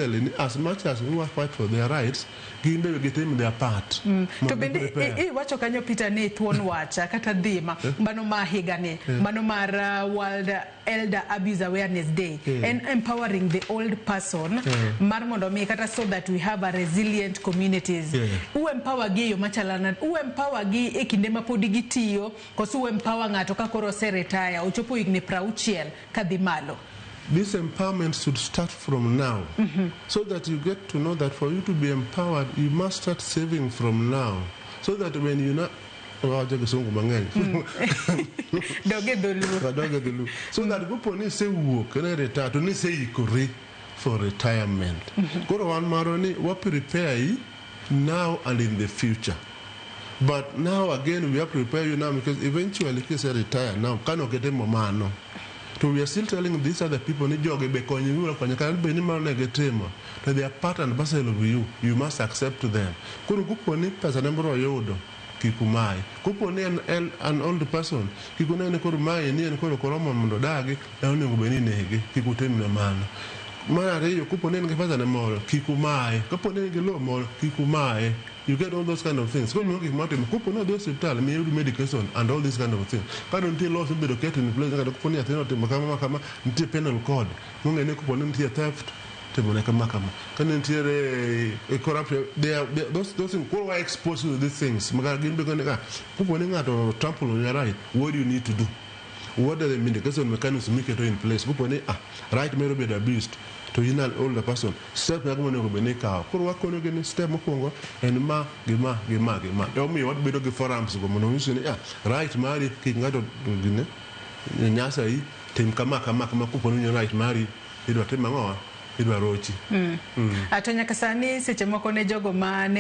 finally ni as much as we fight for their rights, gin be gitim their part. To bende iwacho kanyo, Peter, ni thuon wacha kata dhima mano ma higani mano mar World Elder Abuse Awareness Day en empowering the old person mar mondo mi kata so that we have a resilient communities. U empower gi e yo machalo nade? U empower gi e kinde ma podi gitiyo koso u empower ng'ato ka koro ose retire, ochopo higni 60 kadhi malo? This empowerment should start from now, so that you get to know that for you to be empowered, you must start saving from now, so that when you not, wawacho kisungu mang'eny. Dog e dholuo. Wadog e dholuo. So that kopo ni isewuok ne retire to ni iseikori for retirement. Koro wan marwa ni wa prepare yi now and in the future. But now again we have to prepare you now, because eventually kise retire now kano kitimo mano to we are still telling these other people ni jogi be konyi miwuoro konyo kata bed ni mano ne gitimo to they are part and parcel of you, you must accept them. Koro kopo ni pesa ne biro yudo, kik umaye. Kopo ni en an old person, kik une ni koro mae ni en koro koromo mondo odagi en onego bed ni inege, kik utimne mano. Mar ariyo, kopo ni en gi pesa ne moro, kik umaye. Kopo ni en gi lowo moro, kik umaye. You get all those kind of things. Koro gik motimo, kopo ni odhi e osiptal, miye yudo medication and all these kind of things. Ka nitie laws mibedo ket in place kata kopo ni nyathino otimo kama ma kama, nitie penal code mong'e ni kopo ni nitie theft, timone kama kama, ka nitiere corruption, they are, they, those things. Koro wa expose to these things maka gin be ka kopo ni ng'ato trample on your right, what do you need to do? What are the mitigation mechanisms miketo in place kopo ni right mero bedo abused to in an older person? Step kaka monego bed ni ikawo, koro wakonogi ni step mokwongo en ma gi ma gi ma gi ma. Emomiyo wabedo gi forums go mondo onyisi ni right mari kik ng'ato gine nyasa yi tim kama kama kama kopo ni right mari idwa tim ang'owa, idwa rochi. To nyaka sani seche moko ne jogo ma ne